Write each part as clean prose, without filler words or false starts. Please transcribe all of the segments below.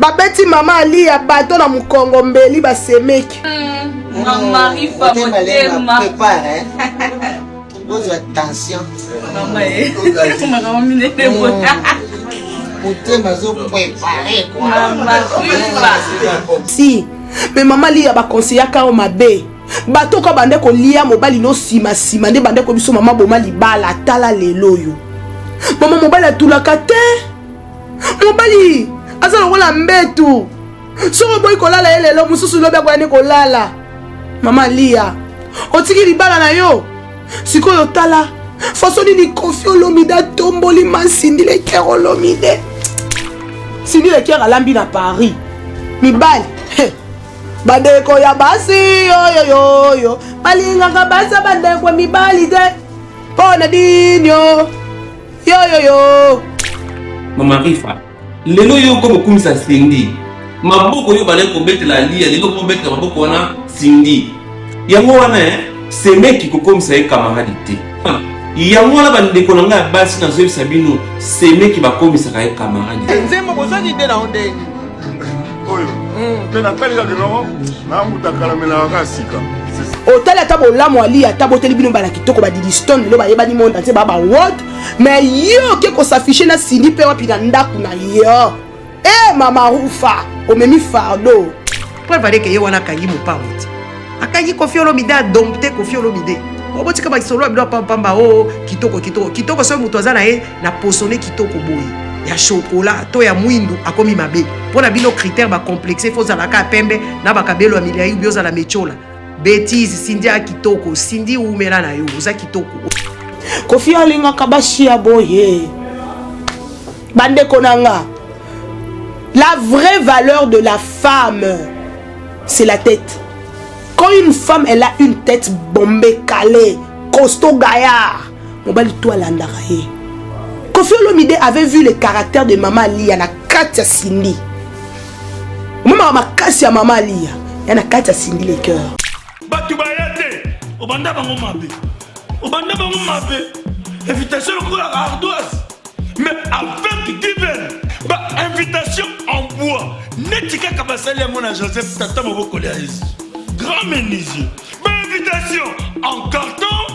Babeti mama Aliya bato na mokongo mbeli basemeki. Mama Rifa motema. Prépare, hein. Bozwa tension. Mama eh. Makambo minene boye. Motema azo prépare quoi. Mama Rifa. Si. Mais mama Aliya bakonseyaka yo mabe. Bato ka bande kolia mobali no nsima nsima nde bande kobiso mama boma libala tala lelo oyo. Mama mobali atulaka te. Mobali aza lokola mbetu. Soki oboyi kolala ye lelo mosusu lobi akoya nde kolala. Mama Lia, otiki libala na yo. Sikoyo tala façon nini Koffi Olomide atomboli ma Cindy Le Cœur Olomide. Cindy Le Cœur alambi na Paris. Mibali. Bandeko ya basi yoyoyoyo balingaka basi ya bandeko mibali te mpo na dinio yoyoyo. Mama Rifa, lelo yo okomi kokumisa Cindy. Maboko yo bandaki kobetela Aliya, lelo okomi kobetela maboko wana Cindy. Yango wana eh, semeki kokomisa ye camarade te. Yango wana bandeko na ngai ya basi nazoyebisa bino, semeki bakomisaka ye camarade te. Nzembo bozwaki nde na ndenge oyo mpe natali kaka noko namuta kalamelaka kaka sika. Otali ata bolamu Ali ata boteli bino bana kitoko ba Didistone lelo bayebani monde entier ba ba world mais yo oke kosafishe na Cindy mpe wapi na ndako na yo e mama Rufa omemi fardeau. Preuve aleke ye wana akangi mopao te, akangi Koffi Olomide, adompte Koffi Olomide. Obotika masolo ya bino pampamba o kitoko kitoko kitoko. Soki moto aza na ye na posone kitoko boye ya chocolat to ya mwindu akomi mabe mpo na bino. Critère bacomplexe fo ozalaka ya pembe na bakabelo ya milai ubi ozala mechola betise. Cindy ya kitoko, Cindy umela na yo, oza kitoko. Koffi alingaka basi ya boye. Bandeko na nga, la vraie valeur de la femme, c'est la tête. Quand une femme, elle a une tête bombée, calée, costaud, gaillard, mobali to alandaka ye. Koffi Olomide avait vu le caractère de mama Aliya na kati ya Cindy. Omemaka makasi ya mama Aliya ya na kati ya Cindy Le Cœur. Bato baya te, obanda bango mabe, obanda bango mabe, invitation lokola ardoise, mais avec given ba invitation en bois neti kaka basali yango na Joseph tata mobokoli ya Yesu grand menuisier, ba invitation en carton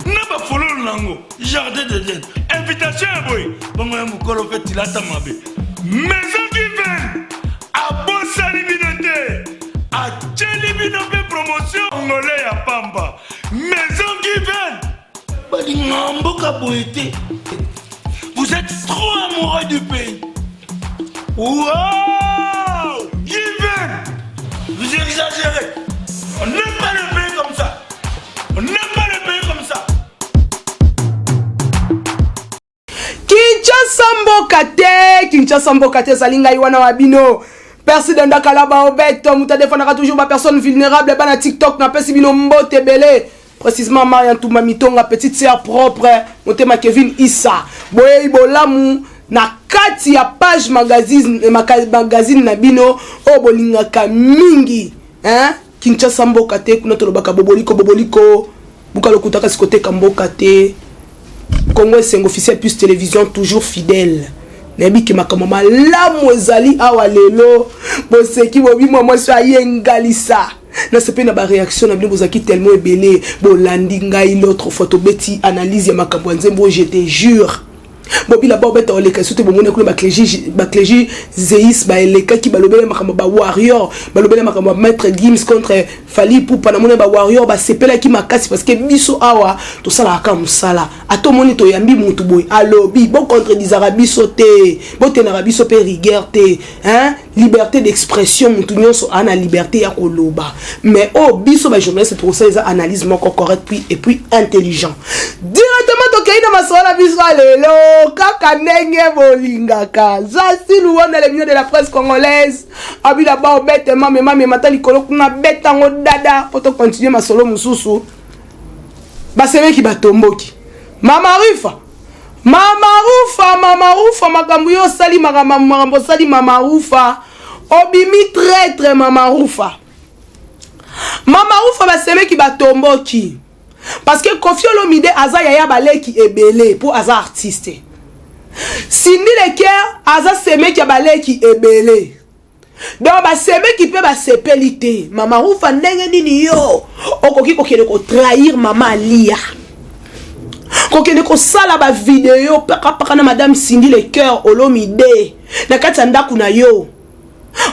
na bafololo nango jardin d'Eden, invitation ya boye bongo ya mokolo mpe tilata mabe. Maison Given abosani bino te, atieli bino mpe promotion ngole ya pamba. Maison Given balinga mboka boye te, vous êtes trop amoureux du pays. Wow! Given, vous exagérez, on n'aime pas le pays comme ça, on n'aime pas le pays comme ça. Kinshasa mboka te, Kinshasa mboka te, ezali ngai wana wa bino Percy Dendakala Baobeto, moto adefendaka toujours ba personne vulnérable bana TikTok. Napesi bino mbote ebele, précisément Maria Ntumba Mitonga, petite sœur propre motema Kevin Issa. Boyei bolamu na kati ya page magazine, magazine na bino oyo bolingaka mingi, hein? Kinshasa mboka te, kuna tolobaka boboliko boboliko buka lokuta kasi koteka mboka te. Congo Esengo officiel plus télévision, toujours fidèle. Nayebi ke makambo malamu ezali awa lelo. Boseki bobimwa mwasi ayengalisa nasepeli na baréaction na bino, bozalaki tellement ebele bolandi ngai l'autre fois tobeti analyse ya makambo ya nzembo. Je te jure, bobila baobeta oleka so te. Bomoni kuna baclégi zeis baelekaki, balobeli makambo ba warrior, balobeli makambo ya Maître Gims contre Fally Ipupa. Namoni bawarrior basepelaki makasi parce que biso awa tosalaka kaka mosala. Ata omoni toyambi mutu boye alobi, bocontredisaka biso te, botenaka biso mpe rigueur te, hein? Liberté d'expression, mutu nyonso aa na liberté ya koloba, mais oyo biso bajournaliste tokosala eza analyse moko correct puis et puis intelligent. Directement tokei na masolo na biso ya lelo kaka ndenge bolingaka. Zasi Luwanda, le million de la presse congolaise, abila ba obete mame mame mata likolo kuna betango dada po tocontinue masolo mosusu. Basemeki batomboki mama Rufa, mama Rufa, mama Rufa, makambo yo osali, makambo makambo osali mama Rufa, obimi traître. Mama Rufa, mama Rufa, basemeki batomboki parce que Koffi Olomide aza yaya baleki ebele mpo aza artiste. Cindy Le Cœur aza semeki ya baleki ebele. Donc basemeki mpe basepeli te. Mama Rufa, ndenge nini yo okoki kokende kotrahir mama Alia, kokende kosala bavideo pakapaka na madame Cindy Le Cœur Olomide na kati ya ndako na yo?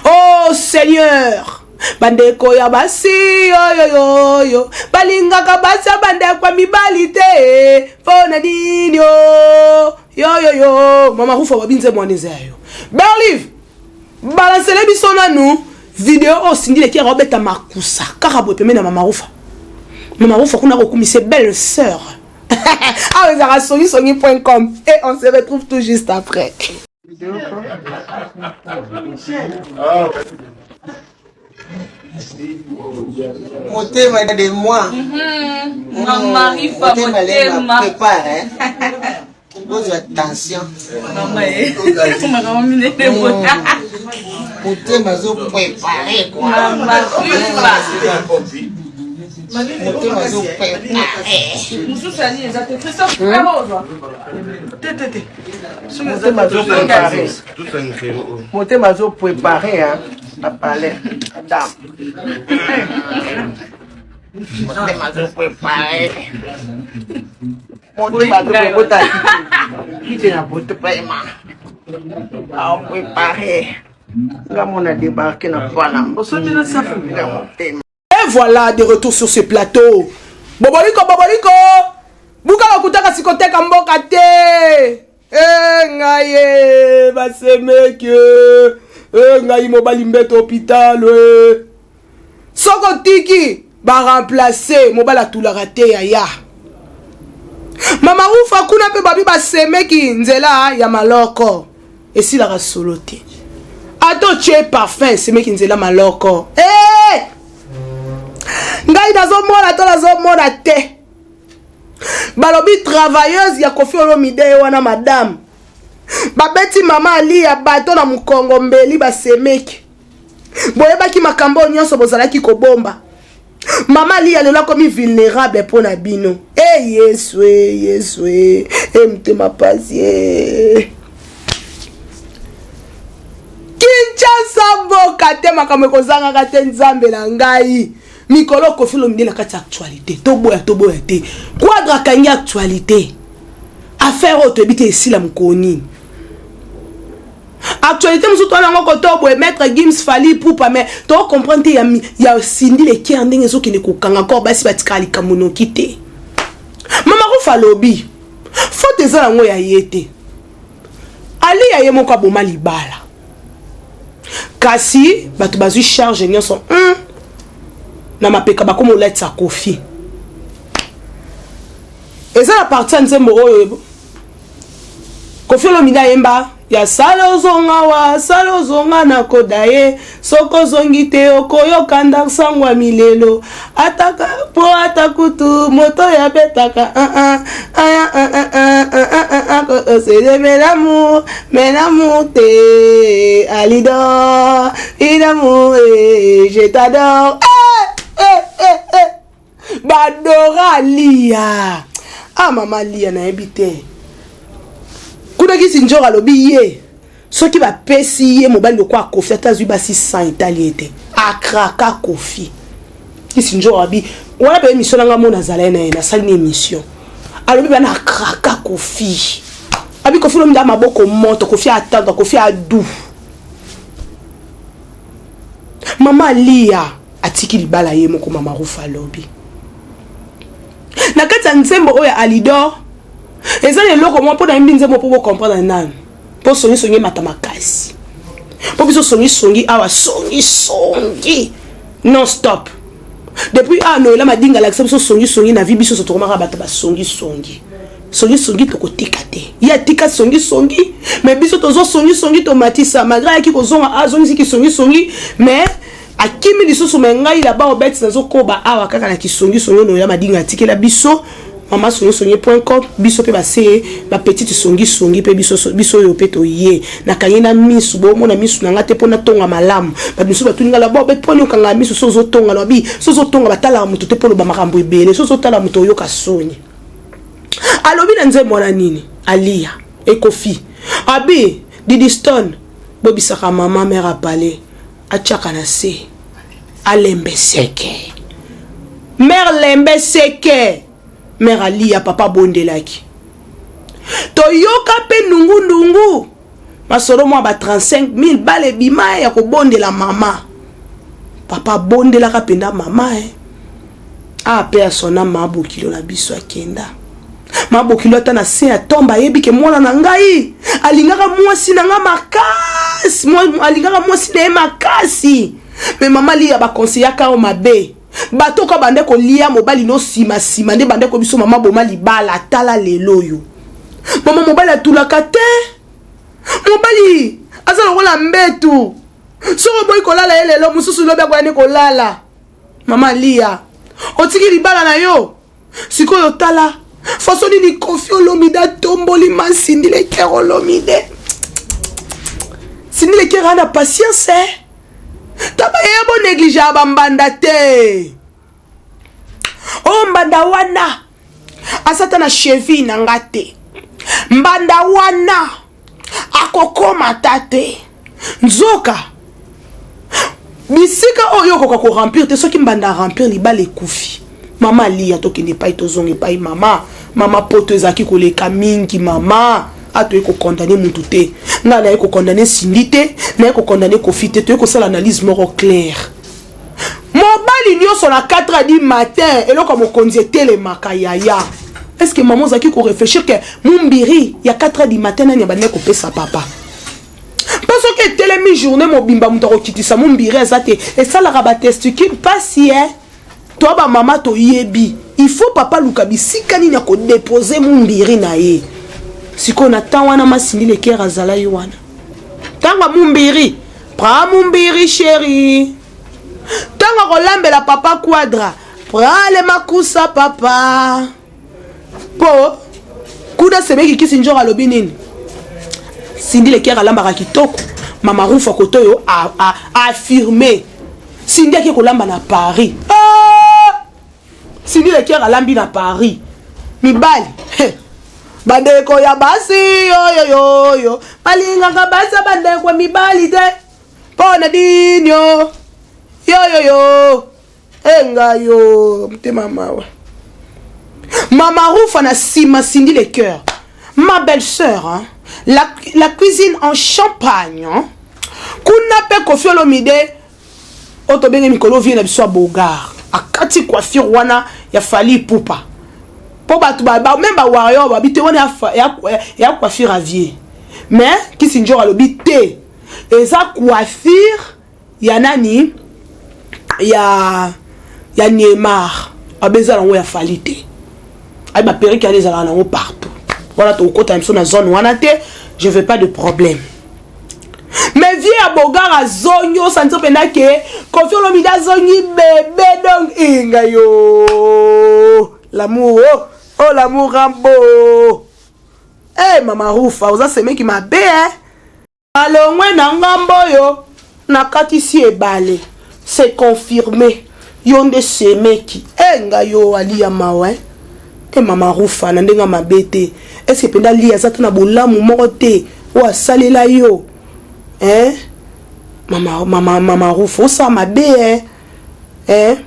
Oh Seigneur, bandeko ya basi oyoyoyo balingaka basi ya bandeko ya mibali te, mpo na nini? O yoyoyo, mama Rufa, babi nzembo wana eza ya yo. Berlive, balansele biso nanu video oyo Cindy Le Cœur obeta makusa kaka boye pembeni ya mama Rufa. Mama Rufa kuna kokumisa belle sœur. Awa ezalaka songisongi.com et on se retrouve tout juste après. Motema de moi. Mama Rifa. Motema lemba. Motema. Prépare, hein. Ozwa tension. Mama ye makambo minene boye. Motema azoprépare quoi. Mama Rifa. Motema azoprépare. Mosusu ya nini eza te, Christophe? Frère, ozwa. Te, te, te. Motema azoprépare, motema azoprépare na palais adam. Motema azoprépare, motema azoprépare kite na poto pema aoprépare nga mona débarque na Panama nga motema. Et voilà de retour sur ce plateau. Boboliko, boboliko. Buka bakutaka sikoteka mboka te. Eh ngai ye basemeke. Eh ngai mobali mbeto hôpital. Eh. Soko tiki ba remplacer mobali atulaka te yaya. Mama Rufa kuna mpe babi basemeki nzela ya maloko esilaka solo te. Ata otie parfum, esemeki nzela maloko. Eh! Ngai nazomona to nazomona te. Balobi travailleuse ya Koffi Olomide ye wana madame. Babeti mama Ali ya bato na mokongo mbeli. Basemeki, boyebaki makambo oyo nyonso bozalaki kobomba. Mama Aliya lelo akomi vulnérable mpo na bino. E Yesu, e Yesu, e e motema pasi e. Kinshasa mboka te, makambo ekozangaka te. Nzambe na ngai, mikolo Koffi Olomide na kati ya actualité, toboya toboya te, Quadre akangi actualité. Affaire oyo toyebi te esila mokolo nini. Actualité mosusu towana yango koto boye, Maître Gims, Fally Ipupa, mais tocomprendre te ya Cindy Le Cœur ndenge ezokende kokanga kor basi batikala likambo noki te. Mama Rufa alobi faute eza yango ya ye te, ali ya ye moko aboma libala, kasi bato bazwi charge nyonso na mapeka, bakoma olatisa Koffi. Eza na partie ya nzembo oyo Koffi Olomide ayemba ya sala ozonga wa sala ozonga na koda ye, soki ozongi te okoyoka ndansango ya milelo, ataka po ata kutu moto oyo abetaka osele melamu melamu te alidor ilamu je t'adore eh, eh, eh, eh. Badora Alia, ah mama Alia, nayebi te kuna kisi njoro alobi ye soki bapesi ye mobali lokwa Koffi, ata azwi basi 100 etali ye te, akraka Koffi. Kisi njoro abi wana mpe émission nanga mona azala ye na ye nasali ni émission, alobi bana akraka Koffi, abi Koffi lomi nda maboko moto, Koffi atanga, Koffi adu. Mama Alia atiki libala ye moko. Mama Rufa alobi na kati ya nzembo oyo ya Alidor eza na eloko moko mpo nayembi nzembo mpo bocomprendre nanu, mpo songisongi emata makasi, mpo biso songisongi awa, songisongi non stop depuis awa. Noela Madinga alakisa biso songisongi na vie, biso so tokomaka bato basongisongi, songisongi tokotika te. Ye atika songisongi, mais biso tozo songisongi, tomatisa malgré ayaki kozonga, azongisi kisongisongi, mais akimi lisusu. Me ngai laba obeti, nazokoba awa kaka na kisongisongi oyo ya Madinga atikela biso. Mama songisongi.com, biso mpe base bapetite songisongi mpe biso, biso oyo mpe toye nakangi na misu, bomona misu na nga te mpo natonga malamu. Bato misusu batuni nga laba obeti mponi okanga misu so ozotonga. Lobi so ozotonga batalaka moto te mpo loba makambo ebele, so ozotala moto oyoka soni. Alobi na nzembo wana nini? Alia ekofi abi Didi Stone bobisaka mama mare apale. Atiaka na se. Alembe seke. Mère lembe seke. Mère Aliya papa abondelaki. Toyoka mpe nungu-nungu masolo mwa ba 35 000 bale ebima ya kobondela mama. Papa abondelaka mpenza mama eh. Ah, pe asona mabokilo na biso akenda. Mabokilo ata na se ya tombe ayebi ke mwana na ngai alingaka mwasi na ngai makasi, alingaka mwasi na ye makasi. Me mama Liya bakonseyaka yo mabe. Bato ka bande kolia mobali no sima sima nde bande ko biso mama boma libala tala lelo oyo. Mama mobali atulaka te. Mobali aza lokola mbetu. Soki oboyi kolala ye lelo mosusu lobi akoya nde kolala. Mama Liya, otiki libala na yo. Sikoyo tala façon nini Koffi Olomide atomboli ma Cindy Le Cœur Olomide. Cindy Le Cœur ana patience eh. Taba ye bo négliger ba mbanda te. Oh mbanda wana asata na cheville na nga te. Mbanda wana akokoma ta te. Nzoka bisika oyo okoka ko remplir te soki mbanda remplir libala ekufi. Mama Aliya tokende epai tozonga epai mama. Mama poto ezalaki koleka mingi mama. Atoye kokondane mutu te. Ngai naye kokondane Cindy te, naye kokondane Koffi te, toye kosala analyse moko claire. Mobali nyonso na 4 heures du matin eloko ya mokonzi etelemaka yaya. Est-ce que maman ozalaki ko réfléchir que mumbiri ya 4 heures du matin nani abandaki kopesa papa? Mpo soki etelemi journée mobimba moto akokitisa mumbiri aza te, esalaka ba testicule pasi eh. Toi ba mama toyebi, il faut papa luka bisika nini ako déposer mumbiri na ye. Sikoyo na temps wana ma Cindy Le Cœur azalaki wana. Tanga mumbiri, prends mumbiri chérie. Tanga kolambela papa Quadra, prends le makusa papa. Po kuna semeki kisi njora alobi nini? Cindy Le Cœur alambaka kitoko. Mama Rufa kotoyo a, a, a affirmé. Cindy ake kolamba na Paris. Ah! Cindy Le Cœur alambi na Paris. Mibali. Bandeko ya basi yoyoyoyo balingaka basi ya bandeko mibali te mpo na dinio yoyoyo enga yo motema mawa. Mama Rufa na sima Cindy Le Cœur. Ma belle-sœur, hein? La cuisine en champagne. Hein? Kuna pe Koffi Olomide oyo tobenge mikolo vie na biso ya Bogar akati coiffure wana ya Fally Ipupa po bato ba, ba, même ba warrior babi te wana ya, ya, ya coiffure ya vie mais Kisi Njora alobi te eza coiffure ya nani ya ya Neymar abeza nango ya Fally te ayi ba perruque wana ezalaka nango partout wana tokokota na biso na zone wana te, je veux pas de problème. Mais vie ya Bogar azongi osanti mpenza ke Koffi Olomide azongi bebe donc inga yo l'amour oh, oh l'amour rambo eh hey, mama Rufa oza semeki mabe eh alongwe na ngambo oyo nakatisi ebale c'est confirmé yo nde semeki eh ngai yo Aliya mawa eh e mama Rufa na ndenge mabe te est-ce que mpenza Aliya aza ta na bolamu moko te oyo asalela yo eh mama mama mama Rufa osala mabe eh eh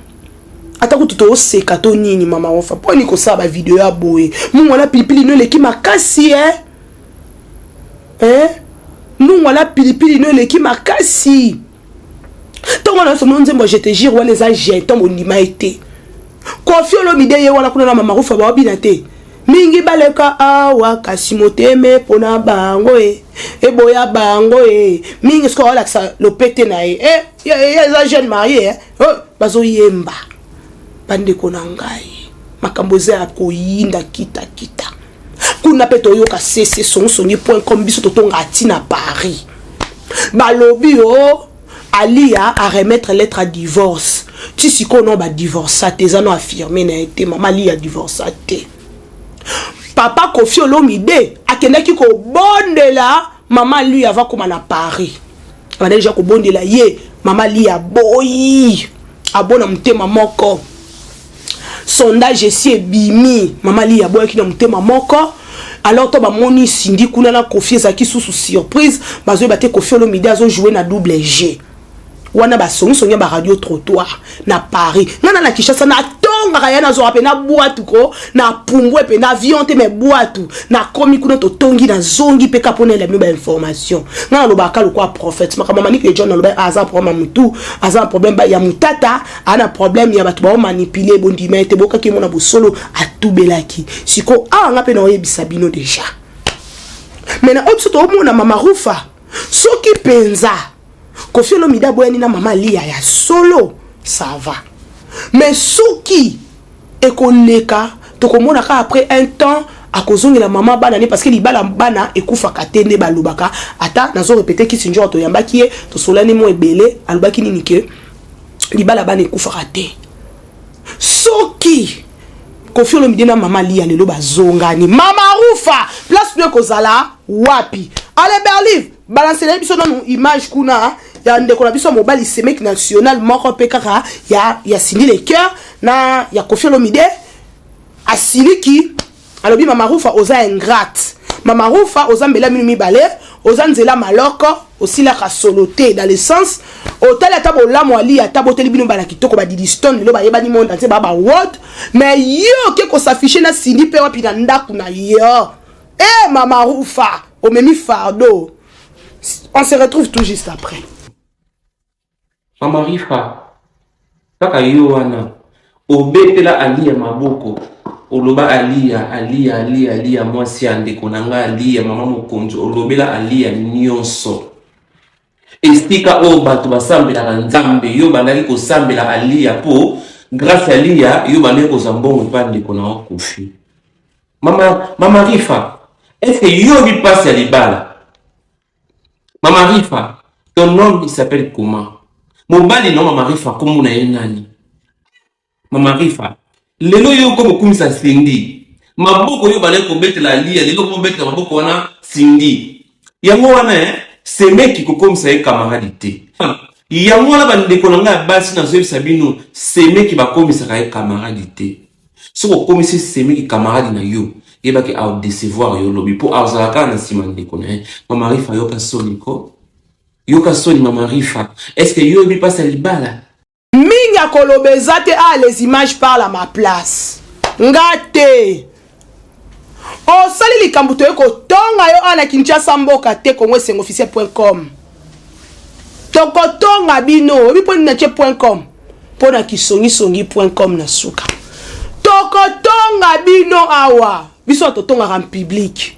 ata kutu tooseka to nini mama Rufa mpo nini kosala bavideo ya boye mungu wana pilipili no eleki makasi eh eh mungu wana pilipili no eleki makasi ntongo wana nyonso mo nzembo je te jure wana eza jeton bondima ye te Koffi Olomide ye wana kuna na mama Rufa baobina te mingi baleka awa kasi moteme mpona bango e eboya bango e mingi soki aolakisa lopete na ye e eza jeune marie eh? Oh, bazoyemba bandeko na ngai makambo eza ya koyinda kitakita kuna mpe toyoka cc songisongi point com biso totonga ati na Paris balobi o Aliya a remettre lettre à divorce ti sikoyo no badivorsa te eza no affirme na ye te mama Aliya divorsa te papa Koffi Olomide akendaki kobondela mama Aliya ava koma na Paris abandaki deja kobondela ye mama Aliya aboyi abona motema moko sondage esi ebimi mama Aliya aboyaki na motema moko alors to bamoni Cindy kuna na Koffi ezalaki susu surprise bazoyeba te Koffi Olomide azojoue na double G. Wana basongisongi ya baradio trottoir na Paris. Nga na Kinshasa natongaka ya, nazwaka mpe na bwatu ko na pumbwe mpe na avion te, me bwatu nakomi kuna, totongi, nazongi mpe ka mpona elami bino bainformation. Nga nalobaka lokola prophète. Makambo Manike John naloba, aza problème ya mutu, aza na problème ya mutata, aza na problème ya bato baomanipuler. Bondima ete bokaki mona bosolo atubelaki. Sikoyo awa nga mpe naoyebisa bino déjà maintenant, oyo biso toomona Mama Rufa, soki mpenza Kofi Olomide aboyani na Mama Lia ya solo, ça va. Mais soki ekoleka, tokomona kaka après un temps akozongela mama bana ne, parce que libala bana ekufaka te nde balobaka. Ata nazo répéter, kisi njoka toyambaki ye, tosolani mo ebele, alobaki nini? Ke libala bana ekufaka te. Soki Kofi Olomide na Mama Lia lelo bazongani, Mama Rufa place no ekozala wapi? Ale Berlive, balancela biso nanu image kuna ya ndeko na biso mobali, semeki national moko mpe kaka ya Cindy Le Cœur na ya Kofi Olomide. Asiliki, alobi: "Mama Rufa, oza ingrate. Mama Rufa, oza mbela minu mibale, oza nzela maloko, osilaka solo te." Dans le sens otali ata bolamu ali, ata boteli bino bana kitoko, badidistone lelo bayebani monde entier, baa baword, mais yo oke kos'afficher na Cindy mpe wapi na ndako na yo? E Mama Rufa, omemi fardeau. On se retrouve tout juste après. Mama Rifa, kaka yo wana obetela Alia maboko, oloba Alia, Alia, Alia, Alia mwasi ya ndeko na ngai, Alia mama mokonzi. Olobela Alia nyonso esika oyo bato basambelaka Nzambe. Yo bandaki kosambela Alia mpo grâce Alia yo bandaki kozwa mbongo epa ndeko na yo Kofi. Mama Rifa, est-ce yo oyebi mpasi ya libala? Mama Rifa, ton homme, il s'appelle comment? Mobali na Mama Rifa, kombo na ye nani? Mama Rifa, lelo yo okoma okumisa Cindy. Maboko yo bandaki kobetela Alia, lelo kobetela maboko wana Cindy. Yango wana semeki kokomisa ye camarade te. Yango wana, bandeko na ngai ya basi, nazoyebisa bino, semeki bakomisaka ye camarade te. Soki okomisi semeki camarade na yo, yebaki aodécevoir yo lobi, mpo azala kaka na nsima ndeko na ye. Mama Rifa, yoka soni ko, yoka soni. Mama Rifa, est ce que yo oyebi mpasi ya libala? Mingi akoloba eza te. Ah, les images parlent à ma place. Nga te osali likambo, toye kotonga yo awa na Kinshasa mboka te, Kongo Esengo officiel com. Tokotonga bino. Oyebi mpo nini natie com? Mpo na kisongisongi com na suka. Tokotonga bino awa. Biso totongaka en public.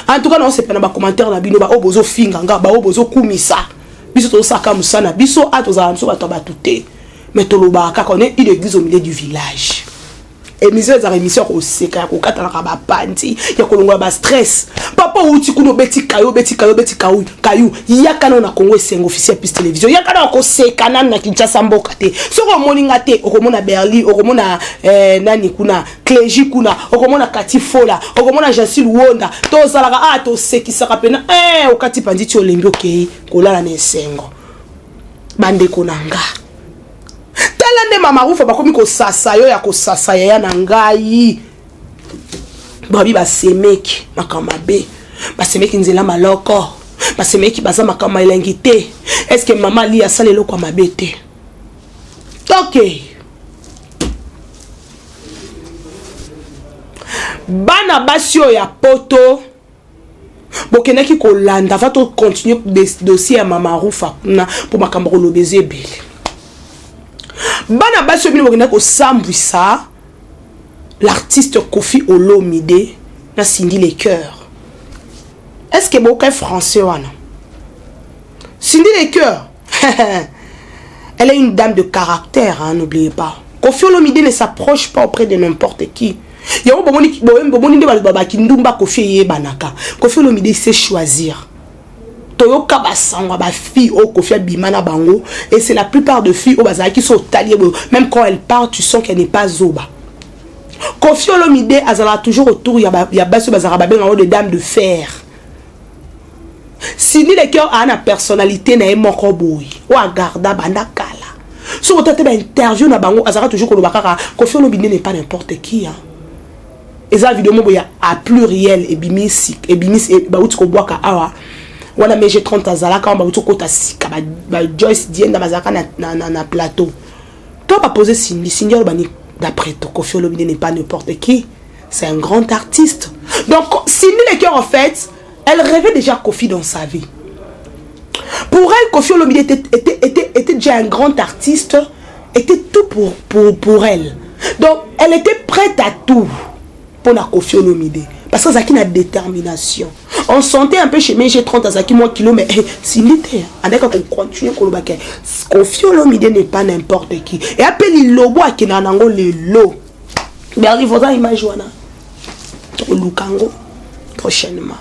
En tout cas, naosepela na bacommentaire na bino, baoyo bozofinga nga, baoyo bozokumisa biso. Tozosaka mosala na biso. A tozala biso bato ya bato te, mais tolobaka kaka, on est une église au milieu du village. Émission ezalaka émission ya koseka, ya kokatanaka bapandi, ya kolongola bastress. Papa outi kuna, obeti kayu, obeti kayu, obeti kayu kayu, yaka nano na Congo Esengo officiel plus télévision, yaka nano koseka nanu na Kinshasa mboka te. Soki omoni nga te, okomona Berli, okomona nani kuna, Clégi kuna, okomona Kati Fola, okomona Jansil Wonda. Tozalaka a tosekisaka mpena okati pandi ti olembi, okei kolala na esengo. Bandeko na nga, tala nde Mama Rufa bakomi kosasa yo ya kosasa. Yaya na ngai, babi basemeki makambo mabe, basemeki nzela maloko, basemeki baza makambo elengi te. Est-ce mama Ali asala eloko ya mabe te? Toke bana basi oyo ya poto bokendaki kolanda va tocontinue dossier ya Mama Rufa kuna, mpo makambo koloba eza ebele. Bana basi oyo bino bokendaki kosambwisa l'artiste Kofi Olomide na Cindy Le Cœur, est ce que boyokai français wana? Cindy Le Cœur, elle est une dame de caractère, hein, n'oubliez pas, Kofi Olomide ne s'approche pas auprès de n'importe qui. Yango bomoni, bomoni nde balobaki ndumba Kofi eyebanaka. Kofi Olomide sait choisir. Toyoka basango ya bafille oyo Kofi abima na bango, et c'est la plupart de filles oyo bazalaki so otali ye, même quand elle parle, tu sens qu'elle n'est pas zoba. Kofi Olomide azalaka toujours autour ya basi oyo bazalaka, babengango de dame de fer. Cindy Le Cœur aa na personnalité na ye moko boye oyo agarda banda kala. Soki ota te bainterview na bango, azalaka toujours koloba kaka Kofi Olomide n'est pas n'importe qui, hein. Eza video moko ya a pluriel ebimisi, ebimisi, bauti kobwaka awa. Wana MG 30 azalaka wana, bauti okota sika, ba Joyce Dienda bazalaka na plateau. To bapose Cindy, Cindy aloba ni d'après to Koffi Olomide n'est pas n'importe qui, c'est un grand artiste. Donc Cindy Le Cœur, en fait, elle rêvait déjà Koffi dans sa vie. Pour elle, Koffi Olomide était déjà un grand artiste, était tout pour elle. Donc elle était prête à tout pour la Koffi Olomide, parce que azalaki na détermination. On sentait un peu chez MG30, azalaki mwa kilo, mais eh, Cindy te andaka kocontinue koloba ke Koffi Olomide n'est pas n'importe qui. Et ape lilobo akendaka nango lelo. Berli voza image wana, tokoluka yango prochainement.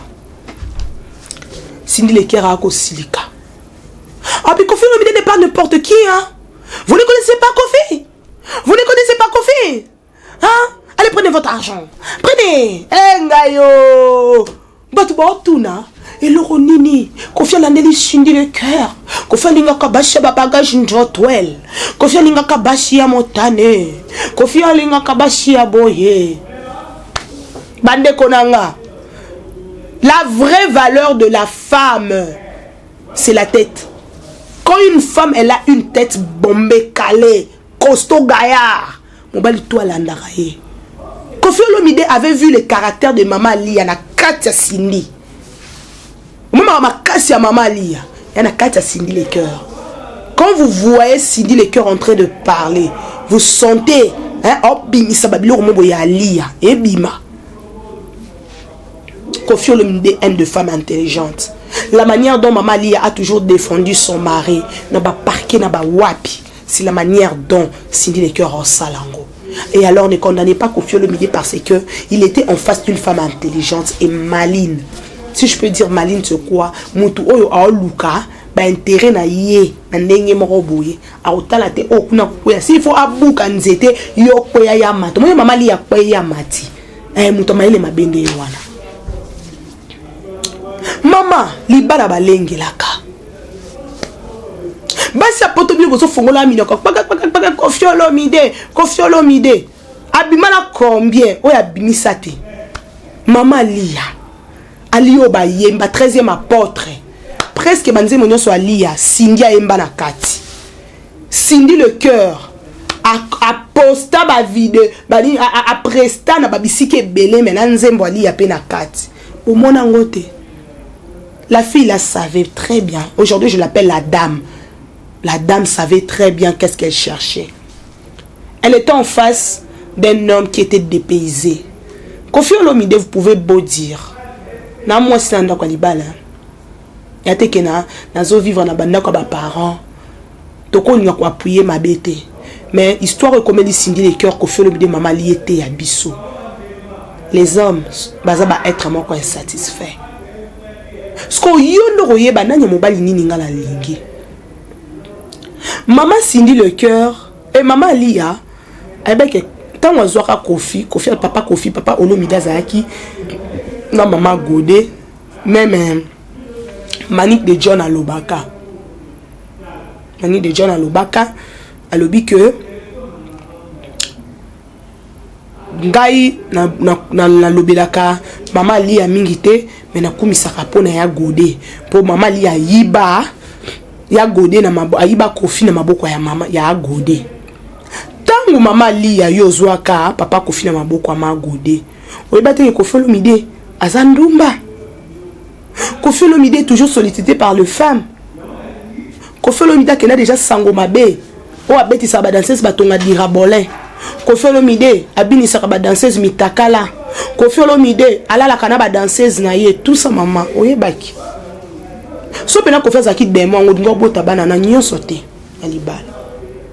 Cindy Le Cœur akosilika. Ah, puis Koffi Olomide n'est pas n'importe qui, hein. Vous ne connaissez pas Koffi, vous ne connaissez pas Koffi, hein. Allez, prenez votre argent, prenez. Eh, ngai yo, bato baotuna eloko nini Koffi alandeli Cindy Le Cœur. Koffi alingaka basi ya babagage njotwel, Koffi alingaka basi ya motane, Koffi alingaka basi ya boye. Bandeko na nga, la vraie valeur de la femme, c'est la tête. Quand une femme, elle a une tête bombée, calée, costaud, gaillard, mobali to alandaka ye. Koffi Olomide avait vu le caractère de mama Alia na kati ya Cindy. Omomaka makasi ya mama Alia ya na kati ya Cindy Le Cœur. Quand vous voyez Cindy Le Cœur en train de parler, vous sentez, hein, obimisa babiloko mo boye ya Alia ebima. Koffi Olomide aime de femmes intelligentes. La manière dont Mama Lia a toujours défendu son mari na baparquet, na bawapi, c'est la manière dont Cindy Le Cœur osala yango. Et alors, ne condamnez pas Koffi Olomide, parce que il était en face d'une femme intelligente et maline. Si je peux dire maline, c'est quoi? Mutu oyo aoluka baintérêt na ye na ndenge moko boye, akotala te oyo kuna kokweya. S'il faut abuka nzete, yo kweya ya mata. Moyo mama Lia kweya ya mati. Eh, moto mayele mabe nde ye wana. Mama, libala balengelaka. Basi ya poto, bino bozofongola minoko kpakakpakakpaka. Koffi Olomide, Koffi Olomide abima na combien? Oyo abimisa te mama Lia, ali oyo bayemba 13e apôtre, presque banzembo nyonso alia, Cindy ayemba na kati. Cindy Le Cœur aposta bavideo, apresta na babisika ebele, me na nzembo alia mpe na kati, omona yango te. La fille la savait très bien. Aujourd'hui, je l'appelle la dame. La dame savait très bien qu'est-ce qu'elle cherchait. Elle était en face d'un homme qui était dépaysé. Koffi Olomide, vous pouvez beau dire na mwasi na ndako ya libala ya te ke na nazovivre na bandako ya baparent, tokolinga koappuyer mabe te, mais histoire ekomeli Cindy Le Cœur, Koffi Olomide, mama lie te ya biso. Les hommes baza baêtre moko insatisfait. Siko yo nde koyeba nani ya mobali nini nga nalingi. Mama Cindy Le Cœur e mama Alia ayebaki ntango azwaka Koffi. Koffi, papa Koffi, papa Olomide azalaki na mama Gode. Même Manik de John alobaka, Manik de John alobaka, alobi ke ngai nalobelaka na, na, mama Alia mingi te, me nakumisaka mpona ya Gode, mpo mama Alia ayiba ya Gode na mabo, ayiba Koffi na maboko ya mama ya Gode. Ntango mama Alia, yo ozwaka papa Koffi na maboko ya ma Gode, oyeba teke Koffi Olomide aza ndumba. Koffi Olomide est toujours sollicité par le femme. Koffi Olomide akenda déjà sango mabe oyo abetisaka badanseuse batonga dirabolin. Koffi Olomide abinisaka badanseuse mitakala. Koffi Olomide alalaka na badanseuse na ye. Tout ça, mama, oyebaki? So mpena Koffi azalaki demo yango, olingi obota bana na nyonso te ya libala.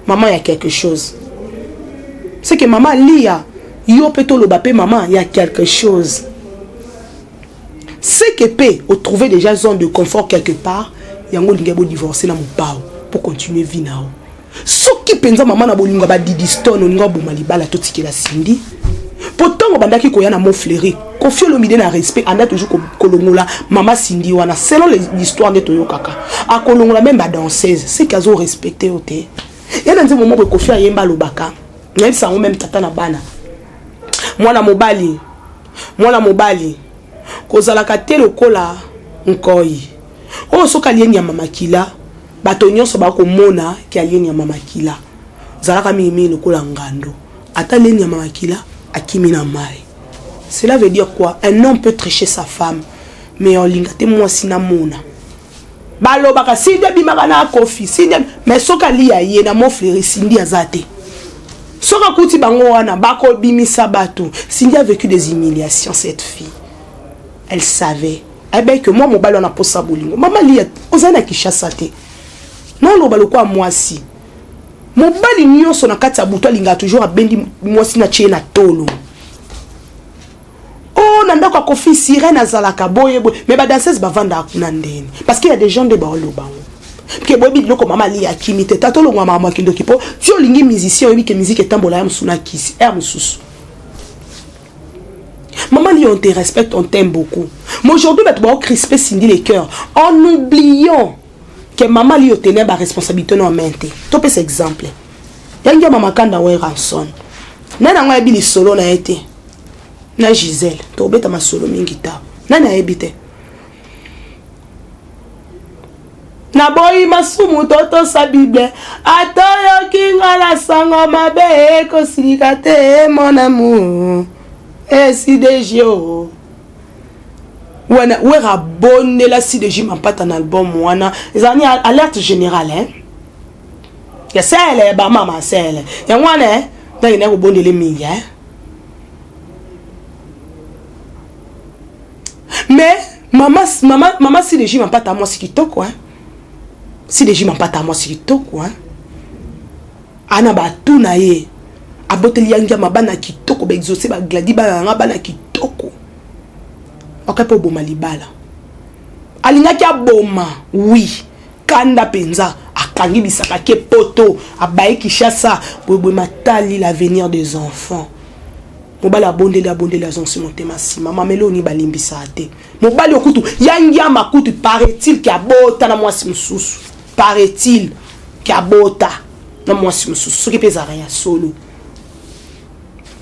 Mama, ya quelque chose, c'est que mama Lia, yo mpe toloba mpe mama, ya quelque chose, c'est que mpe otrouve déjà zone de confort quelque part. Yango olingi bodivorce na mopao pour continuer vie na yo. Soki mpenza mama na bolingo ya badidi stone, olingi oboma libala, totikela Cindy. Po ntango bandaki koya na Montfleury, Koffi Olomide na respect anda toujours kolongola mama Cindy wana. Selon l'histoire nde toyokaka, akolongola même badanseuse, c'est que azorespecte yo te. Ye na nzembo moko Koffi ayemba, alobaka, nayebisa yango même tata na bana, mwana mobali, mwana mobali kozalaka te lokola nkoi. Oyo soki alie nyama makila, bato nyonso bakomona ke alie nyama makila. Zalaka mingimingi lokola ngando. Ata alie nyama makila, akimi na mai. Cela veut dire quoi? Un homme peut tricher sa femme, mais olinga te mwasi namona. Balobaka Cindy abimaka na Koffi, Cindy mais soki alia ye na Mont-Fleury, Cindy aza te. Soki akuti bango wana bakobimisa bato. Cindy a vécu des humiliations cette fille. Elle savait. Eh ben que moi mobali wana posa bolingo. Mama Lia oza na Kinshasa te. Noloba lokola mwasi. Mobali nyonso na kati ya butu alingaka toujours abendi mwasi na tie na tolo. Oh na ndako ya Koffi sirène azalaka boye boye mais ba danseuse bavandaka kuna ndeni parce qu'il y a des gens nde baoloba ngo ke boyebi biloko mama Lia akimi te tata olongwa makambo ya kindoki mpo ti olingi musicien oyebi ke musique etambola ya mosusu na kisi aire mosusu. Maman Lia, on te respecte, on t'aime beaucoup. Mais aujourd'hui, tu vas crisper Cindy le cœur en oubliant que Maman Lia tenait ba responsabilité non main te. Topesa exemple. Yangi mama Kanda Werrason. Nani yango ayebi lisolo na ye te? Na Gisèle, tobeta masolo mingi ta. Nani ayebi te? Naboyi masumu totosa Bible. Ata oyoki nga na sango mabe ekosilika te mon amour. SIDG wana wera abondela CDG Mampata na album wana ezali alerte générale hein? Ya sele ba mama sele yango wana eh? Ndenge kobondele mingi hein? Mais mama mama mama CDG Mampata mwasi kitoko hein? CDG Mampata mwasi kitoko hein? Ana batu na ye aboteli yangi ya mabana kitoko ba exaucé ba gladi bana nanga bana kitoko okai po boma libala alingaki aboma oui kanda penza akangi bisaka ke poto abaye Kinshasa boye matali l'avenir des enfants. Mobali abondeli abondeli azongisi motema nsima. Mama eloni balimbisaka te. Mobali okutu ya ngiama kutu paraît-il ke abota na mwasi mosusu. Paraît-il ke abota na mwasi mosusu. Soki mpe ezalaka ya solo.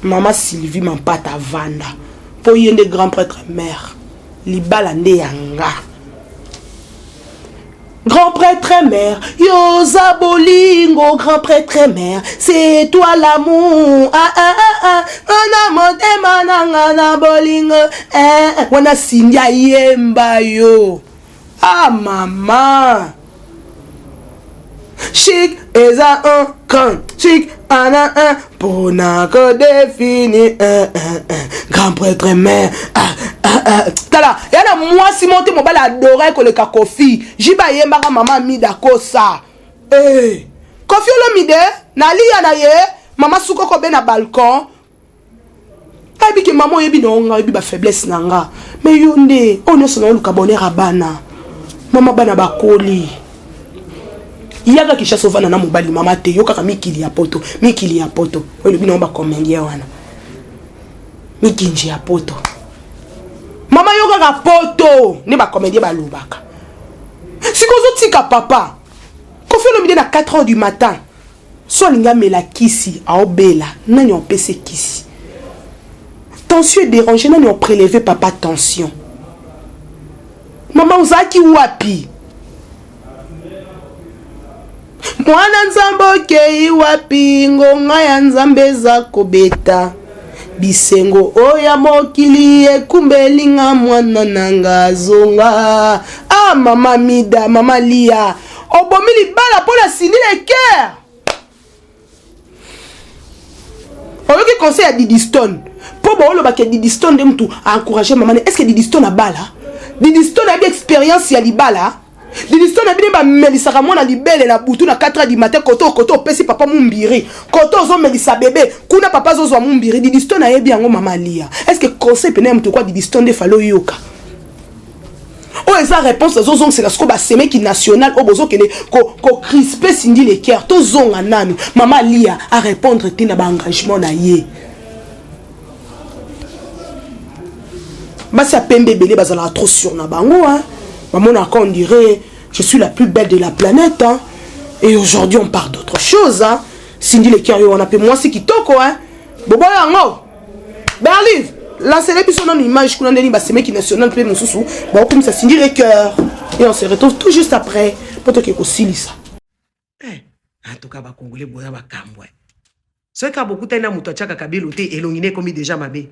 Mama Sylvie Mampata avanda po ye nde grand prêtre mère. Libala nde ya nga. Grand prêtre mère, yoza bolingo, grand prêtre mère, c'est toi l'amour. Ah ah ah ah, ana motema nanga na bolingo. Eh, wana Cindy ayemba yo. Ah maman. Chic eza un grand chic ana un pona ko définir un un un grand prêtre mère. Ah ah ah. Tala, ya na mwasi monte mobali adore koleka Koffi. Jiba yembaka mama Mida kosa. Eh. Koffi Olomide na lia na ye mama sukoko be na balcon. Ayebi ke mama oyebi na nga oyebi ba faiblesse na nga. Mais yo nde oyo nyonso na oluka bonheur ya bana. Mama bana bakoli. Yaka Kinshasa ovanda na mobali mama te yo kaka mikili ya poto, mikili ya poto. Oyebi na ba comédien wana. Mikinji ya poto. Mama yo kaka poto nde ba comédien balobaka. Sikoyo ozotika papa. Koffi Olomide na 4 heures du matin. So alingi amela kisi aobela nani opese kisi tension edérange nani oprélever papa tension mama ozalaki wapi mwana nzambe okei wapi ngonga ya nzambe eza kobeta bisengo oyo ya mokili ekumbeli nga mwana na nga zonga ah mama Mida mama Lia obomi libala mpo na Cindy Le Cœur. Oyoki conseil ya Didi Stone mpo baolobaka Didi Stone nde mutu a encourage mama ne. Est-ce que Didi Stone abala? Didi Stone ayebi expérience ya libala? Didi Stone ayebi nde bamelisaka mwana libele na butu na 4 heures du matin, koto koto opesi papa mumbiri, koto ozomelisa bebe kuna papa azozwa mumbiri. Didi Stone ayebi yango mama Lia. Est-ce que conseil pene ya mutu kwa Didi Stone nde fallait oyoka? Oyo eza réponse azozongisela sikoyo basemeki national oyo bozokende kocrispe Cindy Le Cœur. Tozonga nanu mama Lia a répondre te na baengagement na ye. Basi ya pembe ebele bazalaka trop sur na bango hein. Bamonaka on dirait je suis la plus belle de la planète hein. Et aujourd'hui on parle d'autre chose hein. Cindy Le Cœur yo wana pe mwasi kitoko hein. Boboyo yango Berlive lancele biso nanu image kuna ndeni basemeki national mpe mosusu bakokumisa Cindy Le Cœur. Et on se retrouve tout juste après po toke kosilisa. Eh, en tout cas bakongole boya bakambwe. Soki kaka bokutani na moto atiaka kabelo te elongi ne ekomi deja mabe.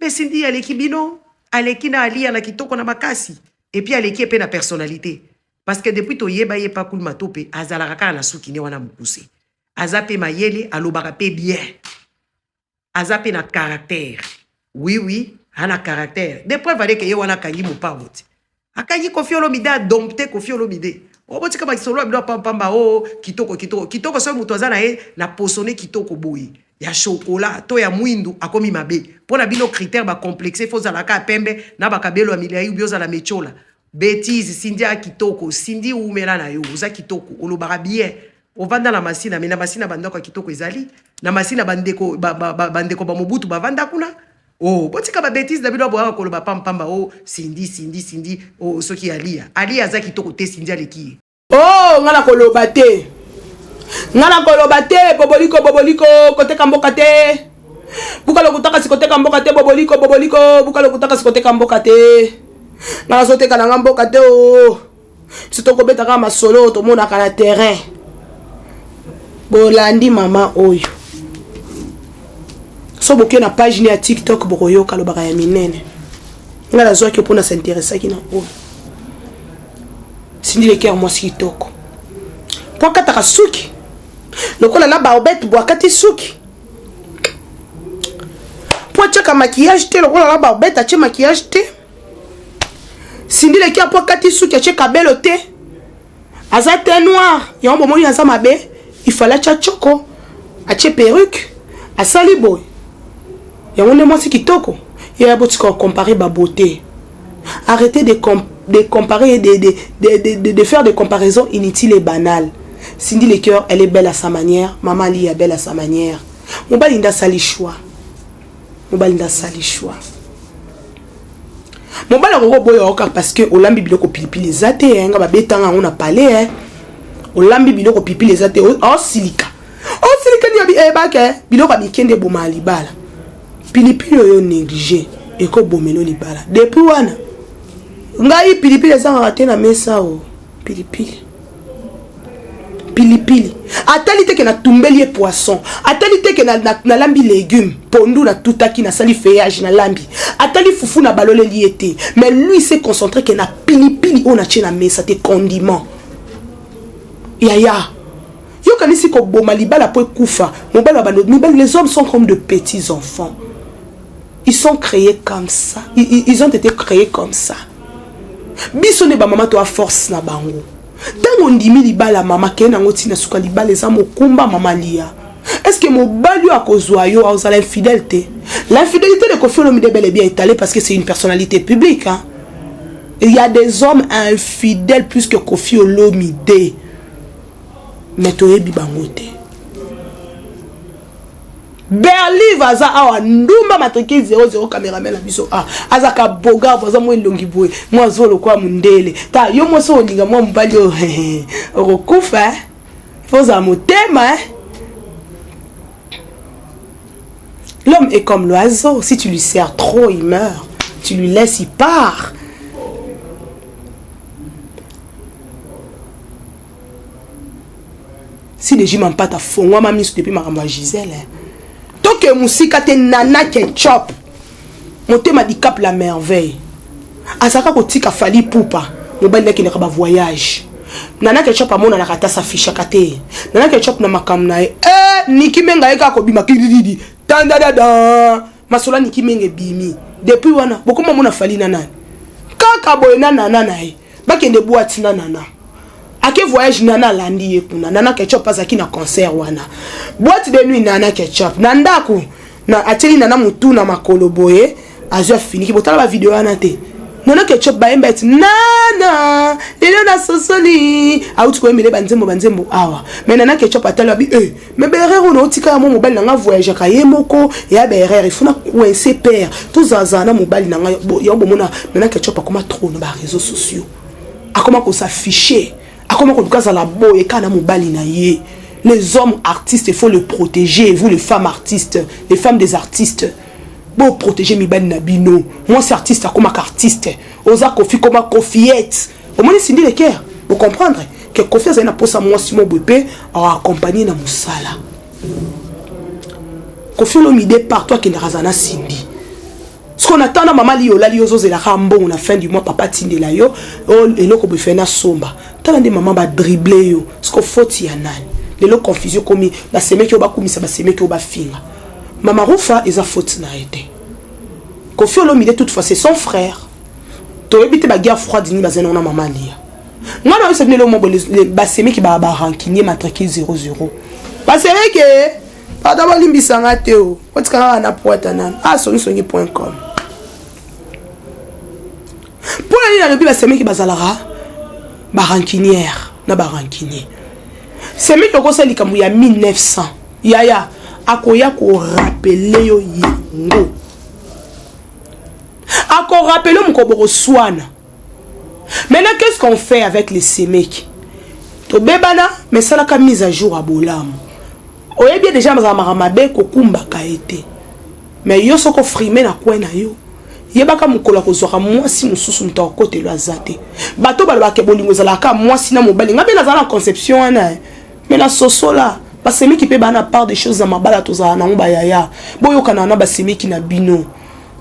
Mais Cindy aleki bino, aleki na Aliya na kitoko na makasi et puis aleki ye pe na personnalite. Parce que depuis toyeba ye pa Kul Matope azalaka kaka na suki ne wana mukuse. Aza pe mayele, alobaka pe bien. Aza pe na caractère. Oui oui, a na caractère. De preuve aleke ye wana akangi mopao ti. Akangi Koffi Olomide a dompte Koffi Olomide. Oh botika ba solo ya bino pamba pamba oh kitoko kitoko. Kitoko soki moto aza na ye na poso ne kitoko boye ya chocolat to ya mwindu akomi mabe. Pona bino critère ba complexe faut ozala kaka pembe na ba kabelo ya milayi ou bien ozala metiola. Betise Cindy a kitoko. Cindy wumela na yo oza kitoko olobaka bien. Ovanda na Masina mais na Masina ba ndako ya kitoko ezali. Na Masina ba ndeko ba, ba, ba, ba ndeko ba Mobutu bavanda kuna. Oh, botika ba bêtises na bino boyaka koloba pam pamba oh Cindy Cindy Cindy oh soki Aliya. Aliya aza kitoko te Cindy aleki ye. Oh nga na koloba te. Nga na koloba te boboliko boboliko koteka mboka te. Buka lokuta kasi koteka mboka te boboliko boboliko buka lokuta kasi koteka mboka te. Nga nazoteka na nga mboka te oh. Biso tokobeta kaka masolo tomonaka na terrain. Bolandi mama oyo. So boke na page ya TikTok bokoyoka lobaka ya minene. Nga nazwaki mpo na s'intéressaki na oyo. Cindy Le Cœur mwasi kitoko. Mpo akataka suki. Lokola la Baobette bo akati suki. Mpo atiaka maquillage te lokola la Baobette atie maquillage te. Cindy Le Cœur mpo akati suki atie kabelo te. Aza teint noir, yango bomoni aza mabe, il fallait atia tshoko, atie perruque, asali boye. Yango nde mwasi kitoko. Yaya botika ko comparer ba beauté. Arrêtez de, com de comparer, de, de, de, de, de, faire des comparaisons inutiles et banales. Cindy Le Cœur, elle est belle à sa manière. Maman Ali est belle à sa manière. Mobali nde asali choix. Mobali nde asali choix. Mobali akoki koboya yo kaka parce que olambi biloko pilipili eza te eh, nga babetanga yango na palais eh. Olambi biloko pilipili eza te, osilika. Osilika ni abi eh bake biloko ya mike nde ebomaka libala. Pilipili oyo négligé ekobomelo libala. Depuis wana ngai pilipili ezangaka te na mesa o pilipili. Pilipili atali te ke natumbeli ye poisson, atali te ke nalambi na, na légume pondu natutaki nasali feuillage nalambi, atali fufu na baloleli ye te, mais lui s'est concentré ke na pilipili oyo natie na mesa te condiment. Yaya yo kanisi koboma libala po ekufa mobali wa bando mibali, les hommes sont comme de petits enfants, ils sont créés comme ça, ils, ils ont été créés comme ça. Biso nde ba mama to a force na bango. Tango ondimi libala mama kende nango tina suka libala eza mokumba mama lia. Est-ce que mobali oyo akozwa yo azala infidèle te? L'infidélité de Koffi Olomide est bel et bien étalée parce que c'est une personnalité publique hein. Il y a des hommes infidèles plus que Koffi Olomide. Mais toyebi bango te. Berlive aza awa ndumba matricule 00 cameraman na biso ah azaka bogar aza mwa elongi boye mwa azo lokola mundele ta yo mwasi olinga mwa mobali oyo okokufa eh? Faut ozala motema eh? L'homme est comme l'oiseau, si tu lui sers trop, il meurt. Tu lui laisses, il part. Si Deji Mampata fongwama misu depuis makambo ya Gisèle. Eh. Toke musika te Nana Ketchup. Motema dicap la merveille. Azalaka kotika Fally Ipupa mobali nakendaka ba voyage. Nana Ketchup amonanaka ata s'affichaka te. Nana Ketchup na makambo na ye. Eh, Niki Menga ye kaka kobima kidididi. Tandadada. Masolo ya Niki Menga ebimi. Depuis wana bokoma mona Fally na nani? Kaka boye na Nana na ye. Bakende boîte na Nana. Ake voyage Nana alandi ye kuna. Nana Ketchup azalaki na concert wana. Boîte de nuit Nana Ketchup. Na ndako na atieli Nana mutu na makolo boye azwi afiniki. Botala ba video wana te. Nana Ketchup bayemba eti Nana lelo na sosoli auti koyembele ba nzembo ba nzembo awa. Mais Nana Ketchup atali abi eh mais ba erreur oyo otika ya mo mobali na nga voyageaka ye moko ya ba erreur il faut na coincer père tozazala na mobali na nga yango bomona Nana Ketchup akoma trop na ba réseaux sociaux. Akoma ko s'afficher, akoma koluka azala boye kaka na mobali na ye. Les hommes artistes, il faut le protéger. Vous, les femmes artistes, les femmes des artistes, bo protéger mibali na bino. Moi, c'est artiste, akoma artiste. Oza Koffi, koma Koffiette. Omoni Cindy Le Cœur, bo comprendre que Koffi azali na posa mwasi mo boye mpe accompagner na mosala. Koffi Olomide partout akendaka azala na Cindy. Soki na tanda mama liyo olali yo ozozelaka mbongo na fin du mois papa atindela yo oh, eloko boye fai nasomba. Tala nde mama ba dribble yo. Siko faute ya nani? Lelo confusion komi basemeki oyo bakumisa basemeki oyo bafinga. Mama Rufa eza faute na ye te. Koffi Olomide toutefois c'est son frère. Toyebi te ba guerre froide nini bazali na mama Lia. Nga na yebisa bino eloko moko basemeki ba ba rancunier matricule 00. Basemeki pardon bolimbisa nga te o. Otika kaka na poita nanu. Ah songisongi.com. Mpo na nini nalobi basemeki bazalaka ba rancunière na ba rancunier. Semeki okosala likambo ya 1900 yaya akoya korapele yo yango. Akorapele mokolo bokoswana. Maintenant qu'est-ce qu'on fait avec les semeki? Tobebana mais salaka mise à jour ya bolamu. Oyebi déjà bazala makambo mabe kokumbaka ye te. Mais yo soko frime na coin na yo yebaka mokolo akozwaka mwasi mosusu moto akokotelo aza te. Bato balobaka bolingo ezalaka mwasi na mobali. Nga mpe nazala na conception wana. Mais na sosola basemeki mpe baa na part des choses na mabala tozala nango bayaya. Boyokana na basemeki na bino.